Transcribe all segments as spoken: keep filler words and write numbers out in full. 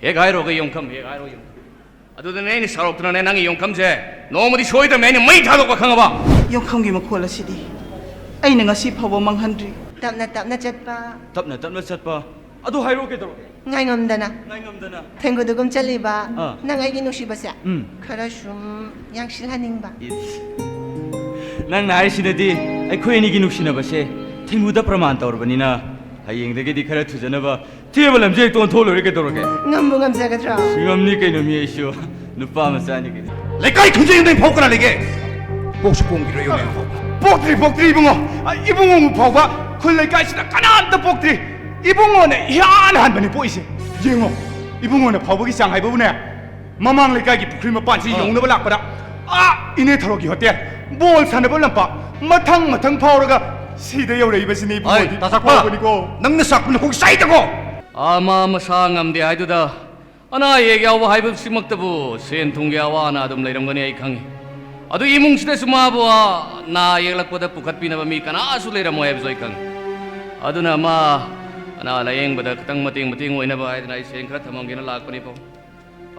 ꯍꯦꯛ ꯍꯥꯏꯔꯣꯒ ꯌꯣꯡꯈꯝ, ꯍꯦꯛ ꯍꯥꯏꯔꯣ ꯌꯣꯡꯈꯝ꯫ ꯑꯗꯨꯗꯅꯦ ꯑꯩꯅ ꯁꯥꯎꯔꯛꯇꯅꯅꯦ ꯅꯪꯒꯤ ꯌꯣꯡꯈꯝꯁꯦ ꯅꯣꯡꯃꯗꯤ ꯁꯣꯏꯗ꯭ꯔꯕꯅꯦ ꯑꯩꯅ ꯃꯩ ꯊꯥꯗꯣꯛꯄ, ꯈꯪꯉꯕ? ꯌꯣꯡꯈꯝꯒꯤ ꯃꯈꯣꯜ ꯑꯁꯤꯗꯤ ꯑꯩꯅ ꯉꯁꯤ ꯐꯥꯎꯕ ꯃꯥꯡꯍꯟꯗ꯭ꯔꯤ꯫ ꯇꯞꯅ ꯇꯞꯅ ꯆꯠꯄ꯫ ꯇꯞꯅ ꯇꯞꯅ ꯆꯠꯄ꯫ ꯑꯗꯨ ꯍꯥꯏꯔꯛꯑꯣ ꯀꯩꯗꯧꯔꯒꯦ? ꯉꯥꯏꯉꯝꯗꯅ꯫ ꯉꯥꯏꯉꯝꯗꯅ꯫ ꯊꯦꯡꯒꯨꯗꯨꯒꯨꯝ ꯆꯠꯂꯤꯕ꯫ ꯑꯥ꯫ ꯅꯪ ꯑꯩꯒꯤ ꯅꯨꯡꯁꯤꯕꯁꯦ ꯎꯝ꯫ ꯈꯔ ꯁꯨꯝ ꯌꯥꯡꯁꯤꯜꯍꯟꯅꯤꯡꯕ꯫ ꯏꯁ꯫ ꯅꯪꯅ ꯍꯥꯏꯔꯤꯁꯤꯅꯗꯤ ꯑꯩꯈꯣꯏ ꯑꯅꯤꯒꯤ ꯅꯨꯡꯁꯤꯅꯕꯁꯦ ꯊꯦꯡꯒꯨꯗ ꯄ꯭ꯔꯃꯥꯟ ꯇꯧꯔꯕꯅꯤꯅ ꯍꯌꯦꯡꯗꯒꯤꯗꯤ ꯈꯔ ꯊꯨꯖꯅꯕ ꯊꯦꯕ ꯂꯝꯖꯦ ꯍꯦꯛꯇ ꯑꯣꯟꯊꯣꯛ ꯂꯣꯏꯔꯦ ꯀꯩꯗꯧꯔꯒꯦ? ꯉꯝꯕꯨ ꯉꯝꯖꯒꯗ꯭ꯔꯣ? ꯉꯝꯅꯤ ꯀꯩꯅꯣ ꯃꯤ, ꯑꯩꯁꯨ ꯅꯨꯄꯥ ꯃꯆꯥꯅꯤ ꯀꯩꯅꯣ꯫ ꯂꯩꯀꯥꯏ ꯈꯨꯟꯖꯦꯡꯗꯩ ꯐꯥꯎ ꯀꯅꯥ ꯂꯩꯒꯦ? ꯄꯣꯛꯁꯨ ꯄꯣꯡꯈꯤꯔꯣꯏ ꯌꯣꯡꯃꯩ ꯐꯥꯎꯕ꯫ ꯄꯣꯛꯇ꯭ꯔꯤ, ꯄꯣꯛꯇ꯭ꯔꯤ ꯏꯕꯨꯡꯉꯣ꯫ ꯑ, ꯏꯕꯨꯡꯉꯣ ꯐꯥꯎꯕ ꯈꯨꯜ ꯂꯩꯀꯥꯏꯁꯤꯗ ꯀꯅꯥꯝꯇ ꯄꯣꯛꯇ꯭ꯔꯤ꯫ ꯏꯕꯨꯡꯉꯣꯅ ꯏꯍꯥꯟ ꯍꯥꯟꯕꯅꯤ ꯄꯣꯛꯏꯁꯦ꯫ ꯌꯦꯡꯉꯣ, ꯏꯕꯨꯡꯉꯣꯅ ꯐꯥꯎꯕꯒꯤ ꯆꯥꯡ ꯍꯥꯏꯕꯕꯨꯅꯦ, ꯃꯃꯥꯡ ꯂꯩꯀꯥꯏꯒꯤ ꯄꯨꯈ꯭ꯔꯤ ꯃꯄꯥꯟꯁꯤ ꯑꯥ꯫ ꯌꯧꯅꯕ ꯂꯥꯛꯄꯗ, ꯑꯥ, ꯏꯅꯦ ꯊꯔꯣꯒꯤ ꯍꯣꯇꯦꯜ, ꯕꯣꯜ ꯁꯥꯟꯅꯕ ꯂꯝꯄꯥꯛ, ꯃꯊꯪ ꯃꯊꯪ ꯐꯥꯎꯔꯒ ꯁꯤꯗ ꯌꯧꯔꯛꯏꯕꯁꯤꯅꯤ ꯏꯕꯨꯡꯉꯣꯗꯤ꯫ ꯇꯥ ꯆꯥꯛꯄ! ꯐꯥꯎꯕꯅꯤꯀꯣ꯫ ꯅꯪꯅ ꯆꯥꯛꯄ ꯅꯈꯣꯡ ꯆꯥꯏꯗꯀꯣ! ꯑꯥ, ꯃꯥ ꯃꯁꯥ ꯉꯝꯗꯦ ꯍꯥꯏꯗꯨꯗ, ꯑꯅꯥ ꯑꯌꯦꯛ ꯌꯥꯎꯕ ꯍꯥꯏꯕꯁꯤꯃꯛꯇꯕꯨ ꯁꯦꯟ ꯊꯨꯝꯒꯤ ꯑꯋꯥ ꯑꯅꯥ ꯑꯗꯨꯝ ꯂꯩꯔꯝꯒꯅꯤ, ꯑꯩ ꯈꯪꯉꯤ꯫ ꯑꯗꯨ ꯏꯃꯨꯡꯁꯤꯗꯁꯨ ꯃꯥꯕꯨ, ꯑꯥ, ꯅꯥ ꯌꯦꯛꯂꯛꯄꯗ ꯄꯨꯈꯠꯄꯤꯅꯕ ꯃꯤ ꯀꯅꯥꯁꯨ ꯂꯩꯔꯝꯃꯣꯏ ꯍꯥꯏꯕꯁꯨ ꯑꯩ ꯈꯪꯉꯤ꯫ ꯑꯗꯨꯅ ꯃꯥ ꯑꯅꯥ ꯂꯥꯌꯦꯡꯕꯗ ꯈꯤꯇꯪ ꯃꯇꯦꯡ, ꯃꯇꯦꯡ ꯑꯣꯏꯅꯕ ꯍꯥꯏꯗꯅ ꯑꯩ ꯁꯦꯟ ꯈꯔ ꯊꯝꯃꯝꯒꯦꯅ ꯂꯥꯛꯄꯅꯤ ꯄꯥꯕꯨꯡ꯫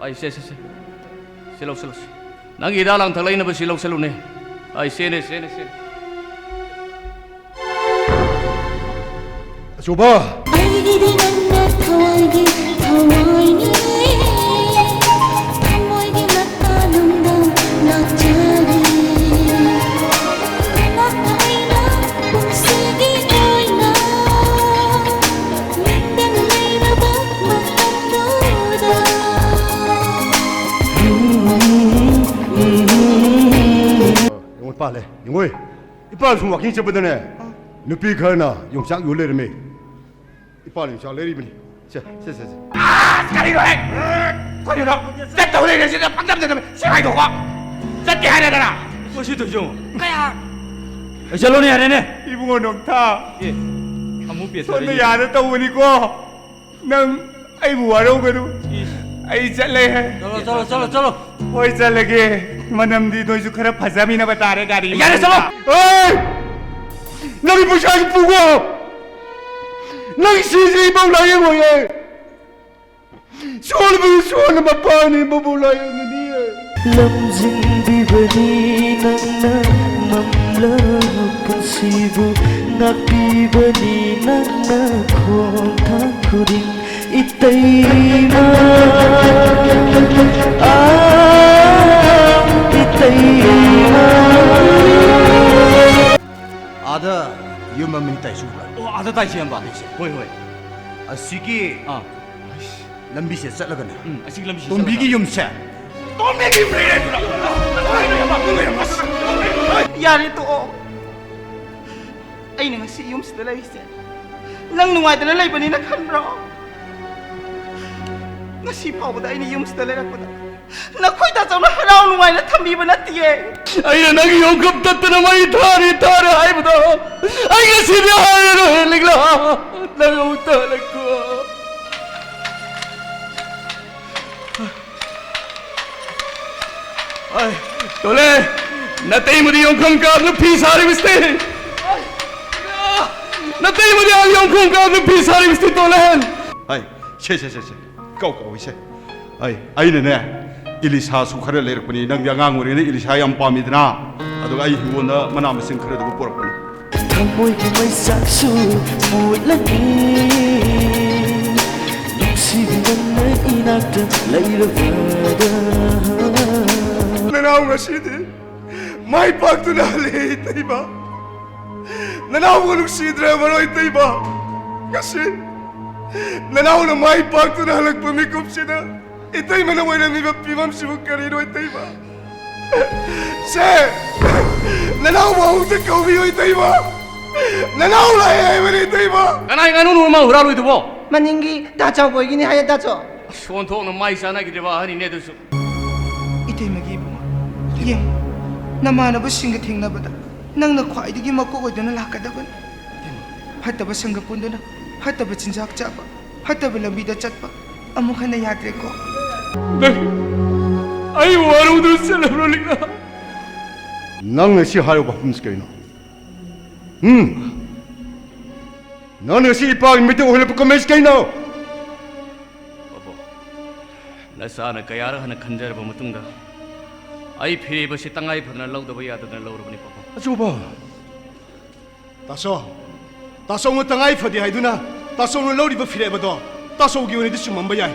ꯑꯩ ꯁꯦ, ꯁꯦ, ꯁꯦ꯫ ꯁꯤ ꯂꯧꯁꯤꯜꯂꯨ, ꯁꯤ꯫ ꯅꯪꯒꯤ ꯍꯤꯗꯥꯛ ꯂꯥꯡꯊꯛ ꯂꯩꯅꯕ ꯁꯤ ꯂꯧꯁꯤꯜꯂꯨꯅꯦ꯫ ꯑꯩ ꯁꯦꯅꯦ, ꯁꯦꯅꯦ, ꯁꯦꯅꯦ꯫ ꯑꯆꯧꯕ! ꯑꯩꯒꯤꯗꯤ ꯅꯪꯅ ꯊꯋꯥꯏꯒꯤ ꯊꯋꯥꯏꯅꯤ, ꯊꯃꯣꯏꯒꯤ ꯃꯇꯥꯂꯨꯝꯗ ꯂꯥꯛꯆꯔꯤ꯫ ꯅꯪꯅ ꯑꯩꯅ ꯄꯨꯟꯁꯤꯒꯤ ꯑꯣꯏꯅ ꯂꯦꯡꯗꯅ ꯂꯩꯔꯕ ꯃꯇꯝꯗꯨꯗ꯫ ꯌꯦꯡꯉꯣ, ꯄꯥꯜꯂꯦ, ꯌꯦꯡꯉꯣ꯫ ꯏꯄꯥ ꯁꯨꯝ ꯋꯥꯀꯤꯡ ꯆꯠꯄꯗꯅꯦ, ꯅꯨꯄꯤ ꯈꯔꯅ ꯌꯣꯡꯆꯥꯛ ꯌꯣꯜ ꯂꯩꯔꯝꯃꯦ꯫ ꯏꯄꯥꯅ ꯌꯣꯡꯆꯥꯛ ꯂꯩꯔꯤꯕꯅꯤ꯫ ꯁꯦ, ꯁꯦ, ꯁꯦ, ꯁꯦ꯫ ꯑꯁ, ꯀꯔꯤꯅꯣꯍꯦ? ꯀꯔꯤꯅꯣ? ꯆꯠꯇꯧ ꯂꯩꯔꯦ ꯁꯤꯗ ꯄꯪꯆꯠ ꯆꯠꯇꯕ ꯁꯤ ꯉꯥꯏꯈꯣꯀꯣ꯫ ꯆꯠꯀꯦ ꯍꯥꯏꯔꯗꯅ꯫ ꯃꯣꯏ ꯁꯤ ꯇꯧꯏꯁꯤ ꯌꯦꯡꯉꯣ꯫ ꯀꯌꯥ? ꯑꯦ, ꯆꯠꯂꯣꯅꯦ, ꯌꯥꯔꯦꯅꯦ꯫ ꯏꯕꯨꯡꯉꯣ ꯅꯣꯡꯊꯥ꯫ ꯑꯦ, ꯑꯃꯨꯛ ꯄꯦꯠꯊꯔꯦ꯫ ꯁꯣꯝꯗ ꯌꯥꯗ ꯇꯧꯕꯅꯤꯀꯣ꯫ ꯅꯪ ꯑꯩꯕꯨ ꯋꯥꯔꯧꯒꯅꯨ꯫ ꯏꯁ꯫ ꯑꯩ ꯆꯠꯂꯦ꯫ ꯆꯠꯂꯣ, ꯆꯠꯂꯣ, ꯆꯠꯂꯣ, ꯆꯠꯂꯣ꯫ ꯍꯣꯏ, ꯆꯠꯂꯒꯦ꯫ ꯃꯅꯝꯗꯤ ꯅꯣꯏꯁꯨ ꯈꯔ ꯐꯖꯃꯤꯟꯅꯕ ꯇꯥꯔꯦ ꯒꯥꯔꯤ ꯌꯥꯔꯦ, ꯃꯅꯨꯡꯗ꯫ ꯆꯠꯂꯣ꯫ ꯑꯦ! ꯅꯪꯒꯤ ꯄꯩꯁꯥꯁꯤ ꯄꯨꯈꯣ꯫ ꯅꯪ ꯁꯤꯁꯤ ꯏꯃꯧ ꯂꯥꯏꯌꯦꯡꯉꯣꯏꯌꯦ꯫ ꯁꯣꯜꯂꯕ ꯏꯁꯣꯔꯅ ꯃꯄꯥ ꯑꯅꯤꯃꯛꯄꯨ ꯂꯥꯏꯌꯦꯡꯒꯅꯤ꯫ ꯂꯝꯖꯤꯡꯕꯤꯕꯅꯤ ꯅꯪꯅ ꯃꯝꯂꯕ ꯄꯨꯟꯁꯤꯕꯨ, ꯉꯥꯛꯄꯤꯕꯅꯤ ꯅꯪꯅ ꯈꯣꯡꯊꯥꯡ ꯈꯨꯗꯤꯡ ꯏꯇꯩꯃ, ꯑꯥ, ꯏꯇꯩꯃ꯫ ꯑꯥꯗ ꯌꯨꯝ ꯑꯃꯅꯤ ꯇꯥꯏꯁꯨ꯫ ꯑꯣ, ꯑꯥꯗ ꯇꯥꯏꯁꯦ, ꯏꯌꯥꯝꯕ꯫ ꯍꯣꯏ, ꯍꯣꯏ꯫ ꯑꯁꯤꯒꯤ ꯑꯥ꯫ ꯂꯝꯕꯤꯁꯦ ꯆꯠꯂꯒꯅꯦ꯫ ꯎꯝ, ꯑꯁꯤꯒꯤ ꯂꯝꯕꯤꯁꯦ ꯇꯣꯝꯕꯤꯒꯤ ꯆꯠꯂꯒ꯫ ꯌꯨꯝꯁꯦ꯫ ꯇꯣꯝꯕꯤꯒꯤ ꯌꯨꯝ ꯂꯩꯔꯦ ꯑꯗꯨꯅ꯫ ꯌꯥꯔꯦ, ꯇꯣꯛꯑꯣ꯫ ꯑꯩꯅ ꯉꯁꯤ ꯌꯨꯝꯁꯤꯗ ꯂꯩꯔꯤꯁꯦ ꯅꯪ ꯅꯨꯡꯉꯥꯏꯗꯅ ꯂꯩꯕꯅꯤꯅ ꯈꯟꯕ꯭ꯔꯣ? ꯉꯁꯤ ꯐꯥꯎꯕꯗ ꯑꯩꯅ ꯌꯨꯝꯁꯤꯗ ꯂꯩꯔꯛꯄꯗ ꯅꯈꯣꯏ ꯇꯥꯆꯧꯅ ꯍꯔꯥꯎ ꯅꯨꯡꯉꯥꯏꯅ ꯊꯝꯕꯤꯕ ꯅꯠꯇꯤꯌꯦ꯫ ꯑꯩꯅ ꯅꯪꯒꯤ ꯌꯣꯡꯈꯝ ꯇꯠꯇꯅ ꯃꯩ ꯊꯥꯔꯤ ꯊꯥꯔꯤ ꯍꯥꯏꯕꯗꯣ ꯑꯩ ꯉꯁꯤꯗꯤ ꯍꯥꯏꯔꯔꯣꯏ, ꯂꯤꯛꯂꯥ꯫ ꯅꯪ ꯑꯃꯨꯛꯇ ꯍꯜꯂꯛꯈꯣ꯫ ꯑꯩ, ꯇꯣꯂꯦ, ꯅꯇꯩꯃꯗꯤ ꯌꯣꯡꯈꯝ ꯀꯥꯕꯗ ꯐꯤ ꯁꯥꯔꯤꯕꯁꯤꯗꯤ꯫ ꯅꯇꯩꯃꯗꯤ ꯑꯥ ꯌꯣꯡꯈꯝ ꯀꯥꯕꯗ ꯐꯤ ꯁꯥꯔꯤꯕꯁꯤꯗꯤ, ꯇꯣꯂꯦ꯫ ꯍꯥꯏ, ꯁꯦ, ꯁꯦ, ꯁꯦ, ꯁꯦ꯫ ꯀꯧ, ꯀꯧ, ꯏꯁꯦ꯫ ꯑꯩ, ꯑꯩꯅꯅꯦ, ꯏꯂꯤꯁꯥꯁꯨ ꯈꯔ ꯂꯩꯔꯛꯄꯅꯤ꯫ ꯅꯪꯗꯤ ꯑꯉꯥꯡ ꯑꯣꯏꯔꯤꯉꯩꯗ ꯏꯂꯤꯁꯥ ꯌꯥꯝ ꯄꯥꯝꯃꯤꯗꯅ꯫ ꯑꯗꯨꯒ ꯑꯩ ꯍꯤꯡꯒꯣꯜꯗ ꯃꯅꯥ ꯃꯁꯤꯡ ꯈꯔꯗꯨꯒ ꯄꯨꯔꯛꯄꯅꯤ꯫ ꯊꯃꯣꯏꯒꯤ ꯃꯩꯆꯥꯛꯁꯨ ꯃꯨꯠꯂꯅꯤ꯫ ꯅꯨꯡꯁꯤꯕꯤ ꯅꯪꯅ ꯏꯅꯥꯛꯇ ꯂꯩꯔꯕꯗ꯫ ꯅꯅꯥꯎ ꯉꯁꯤꯗꯤ ꯃꯥꯏ ꯄꯥꯛꯇꯨꯅ ꯍꯜꯂꯛꯑꯦ, ꯏꯇꯩꯃ꯫ ꯅꯅꯥꯎꯕꯨ ꯅꯨꯡꯁꯤꯗ꯭ꯔꯕꯔꯣ, ꯏꯇꯩꯃ? ꯉꯁꯤ ꯅꯅꯥꯎꯅ ꯃꯥꯏ ꯄꯥꯛꯇꯨꯅ ꯍꯜꯂꯛꯄ ꯃꯤꯀꯨꯞꯁꯤꯗ ꯏꯇꯩꯃꯅ ꯑꯣꯏꯔꯝꯃꯤꯕ ꯐꯤꯕꯝꯁꯤꯕꯨ ꯀꯔꯤꯅꯣ, ꯏꯇꯩꯃ? ꯁꯦ, ꯅꯅꯥꯎꯕꯨ ꯑꯃꯨꯛꯇ ꯀꯧꯕꯤꯌꯨ, ꯏꯇꯩꯃ꯫ ꯅꯅꯥꯎ ꯂꯥꯛꯑꯦ ꯍꯥꯏꯕꯅꯤ, ꯏꯇꯩꯃ꯫ ꯀꯅꯥꯏ ꯉꯥꯅꯨꯅꯣ ꯃꯥ ꯍꯨꯔꯥꯜꯂꯨꯏꯗꯨꯕꯣ? ꯃꯅꯤꯡꯒꯤ ꯗꯥ ꯆꯥꯎꯕꯣꯏꯒꯤꯅꯤ ꯍꯥꯏꯌꯦ, ꯗꯥ ꯆꯥꯎ꯫ ꯑꯁ, ꯑꯣꯟꯊꯣꯛꯅ ꯃꯥꯏ ꯆꯥꯟꯅꯈꯤꯗ꯭ꯔꯤꯕ ꯑꯍꯟꯅꯤꯅꯦ ꯑꯗꯨꯁꯨ꯫ ꯏꯇꯩꯃꯒꯤ ꯏꯕꯨꯡꯉꯣ, ꯌꯦꯡꯉꯨ, ꯅꯃꯥꯟꯅꯕꯁꯤꯡꯒ ꯊꯦꯡꯅꯕꯗ ꯅꯪꯅ ꯈ꯭ꯋꯥꯏꯗꯒꯤ ꯃꯀꯣꯛ ꯑꯣꯏꯗꯨꯅ ꯂꯥꯛꯀꯗꯕꯅꯤ꯫ ꯐꯠꯇꯕ ꯁꯪꯒ ꯄꯨꯟꯗꯨꯅ ꯐꯠꯇꯕ ꯆꯤꯟꯖꯥꯛ ꯆꯥꯕ, ꯐꯠꯇꯕ ꯂꯝꯕꯤꯗ ꯆꯠꯄ ꯑꯃꯨꯛ ꯍꯟꯅ ꯌꯥꯗ꯭ꯔꯦꯀꯣ꯫ ꯅꯪ ꯑꯩ ꯋꯥꯔꯧꯗꯨꯅ ꯆꯠꯂꯕ꯭ꯔꯣ, ꯂꯤꯛꯂꯥ? ꯅꯪꯅ ꯁꯤ ꯍꯥꯏꯔꯤꯕ ꯋꯥꯐꯝꯁꯤ ꯀꯩꯅꯣ? ꯎꯝ? ꯅꯪꯅ ꯁꯤ ꯏꯄꯥꯒꯤ ꯃꯤꯇ ꯑꯣꯏꯍꯜꯂꯛꯄ ꯀꯨꯝꯍꯩꯁꯤ ꯀꯩꯅꯣ? ꯕꯥꯕꯨ, ꯅꯆꯥꯅ ꯀꯌꯥꯔꯛ ꯍꯟꯅ ꯈꯟꯖꯔꯕ ꯃꯇꯨꯡꯗ ꯑꯩ ꯐꯤꯔꯦꯞ ꯑꯁꯤ ꯇꯉꯥꯏ ꯐꯗꯅ ꯂꯧꯗꯕ ꯌꯥꯗꯗꯅ ꯂꯧꯔꯕꯅꯤ, ꯄꯥꯕꯨꯡ꯫ ꯑꯆꯧꯕ, ꯇꯥꯆꯧ, ꯇꯥꯆꯧꯅ ꯇꯉꯥꯏ ꯐꯗꯦ ꯍꯥꯏꯗꯨꯅ ꯇꯥꯆꯧꯅ ꯂꯧꯔꯤꯕ ꯐꯤꯔꯦꯞ ꯑꯗꯣ ꯇꯥꯆꯧꯒꯤ ꯑꯣꯏꯅꯗꯤ ꯆꯨꯝꯃꯝꯕ ꯌꯥꯏ꯫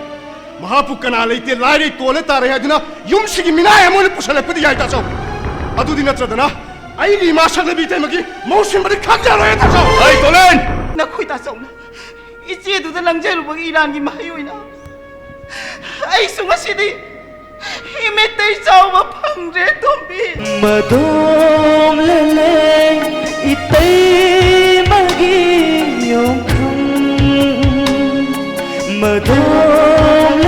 ꯃꯍꯥꯛꯄꯨ ꯀꯅꯥ ꯂꯩꯇꯦ, ꯂꯥꯏꯔꯩ ꯇꯣꯜꯂ ꯇꯥꯔꯦ ꯍꯥꯏꯗꯨꯅ ꯌꯨꯝꯁꯤꯒꯤ ꯃꯤꯅꯥꯏ ꯑꯃ ꯑꯣꯏꯅ ꯄꯨꯁꯜꯂꯛꯄꯗꯤ ꯌꯥꯏ, ꯇꯥꯆꯧ꯫ ꯑꯗꯨꯗꯤ ꯅꯠꯇ꯭ꯔꯗꯅ ꯑꯩꯒꯤ ꯏꯃꯥ ꯁꯛꯅꯕꯤ ꯏꯇꯩꯃꯒꯤ ꯃꯍꯨꯠ ꯁꯤꯟꯕꯗꯤ ꯈꯪꯖꯔꯣꯏ, ꯇꯥꯆꯧ꯫ ꯑꯩ ꯇꯣꯂꯦꯟ! ꯅꯈꯣꯏ ꯇꯥꯆꯧꯅ ꯏꯆꯦꯗꯨꯗ ꯂꯪꯖꯔꯨꯕꯒꯤ ꯏꯔꯥꯟꯒꯤ ꯃꯍꯩ ꯑꯣꯏꯅ ꯑꯩꯁꯨ ꯉꯁꯤꯗꯤ ꯏꯃꯤꯠꯇꯩ ꯆꯥꯎꯕ ꯐꯪꯗ꯭ꯔꯦ, ꯇꯣꯝꯕꯤ꯫ ꯃꯗꯣꯝ ꯂꯦꯂꯦ ꯏꯇꯩꯃꯒꯤ ꯌꯣꯡꯐꯝ꯫ ꯃꯗꯣꯝ